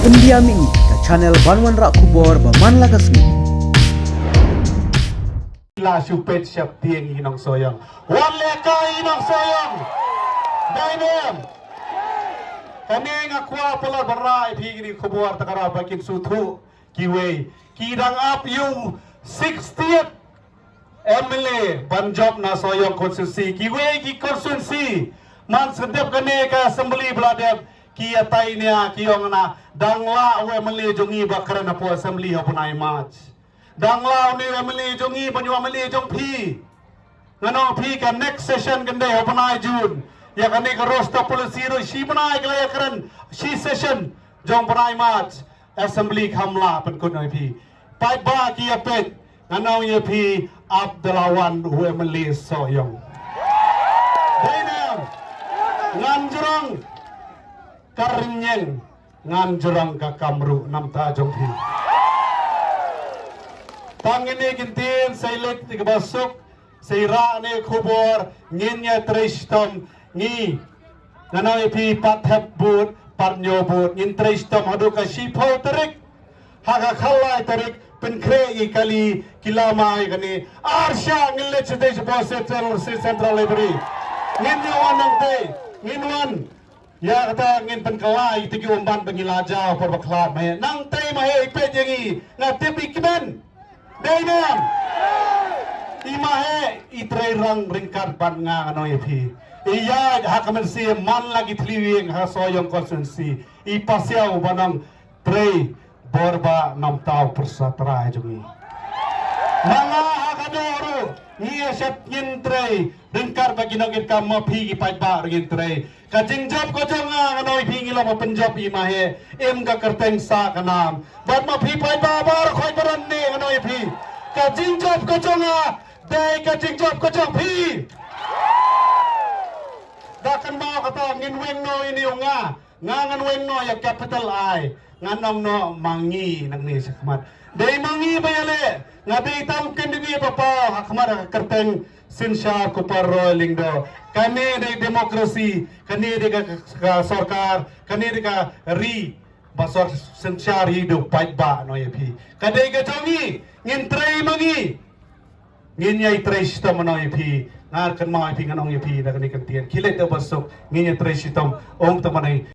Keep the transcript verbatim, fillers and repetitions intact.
Pyndiam ïa ngi ka channel ban wanrah khubor ba man la ka sngi. La shu peit shaptieng i Nongsohiong. Wan lehkai i Nongsohiong. Dei ne em? Kane nga kwah palat ban rah ïa phi kine ki khubor, tang kata ba kin sngewthuh kiwei. Ki dang ap ïa u sixtieth M L A ban jop na Sohiong constituency. Kiwei ki constituency man sdep kane ka assembly ba la dep, ki ïatai nia, ki ong na, dang lah u M L A jong ngi ba kren hapoh assembly ha u bnai March. Dang lah une u M L A jong ngi ban ïoh M L A jong phi. Ngan ong phi, ka next session kan dei ha u bnai June. Ïa kane ka roster policy ruh shi bnai ka la ïakren, shi session jong u bnai March. Assembly kham lah pynkut noh ïa phi. Paidbah ki ïa peit, ngan ong ïa phi, ap da la wan u M L A Sohiong. Dei ne em? Ngan jrong ka rynïeng, ngan jrong ka kam ruh na bynta jong phi. Tang kine ki ktien, sa ïaleit ïa kaba suk, sa ïa rah ne khubor, ngin ïa trei shitom, ngi, ngan ong ïa phi, pat thep vote, pat ñiew vote, ngin trei shitom haduh ka shiphew tarik. Ha ka khatlai tarik, pynkhreh ïa ki kali, ki lama ïa kane. Ar shah ngin leit shatei shapoh Central, Central Library. Ngin ïa wan nangtei, ngin wan. Ïa kata ngin pynkylla ïa kita ki ummat ba ngi la jaw por ba khlad ma he. Nangtei ma he i peit ïa ngi, nga tip i kmen. Dei ne em? I ma he i trei rang ryngkat bad nga, ngan ong ïa phi. I ïaid ha ka mynsiem man la ki thliew ïing ha Sohiong constituency. I pasiaw ba nang trei bor ba namtaw pyrsa trai jong ngi. Ma nga ha ka doh ruh ngi ïa shet ngin trei ryngkat bad ki nongkitkam, ma phi ki paidbah ruh ngin trei. Ka jingjop ka jong nga, ngan ong ïa phi, ngi long ba pynjop i ma he, im ka kyrteng sah ka nam. Bad ma phi paidbah baroh khoit baroh ne, ngan ong ïa phi, ka jingjop ka jong nga dei ka jingjop ka jong phi. Da kynmaw kata, ngin weng noh ïa une u nga. Nga ngan weng noh ïa capital I. Ngan ong noh ma ngi nangne shakhmat. Dei ma ngi ba ïaleh. Nga dei tang u candidate ba paw ha khmat ka kyrteng synshar Cooper Roy Lyngdoh. Kane dei democracy, kane dei ka, ka, ka sorkar, kane dei ka ri ba sor synshar ïa u paidbah, ngan ong ïa phi. Ka dei ka jong ngi, ngin trei ma ngi. Ngin ïa trei shitom, ngan ong ïa phi. Nga kynmaw ïa phi, ngan ong ïa phi da kane ka ktien. Khie leit da kaba suk, ngin ïa trei shitom. Ong tang ma ngi.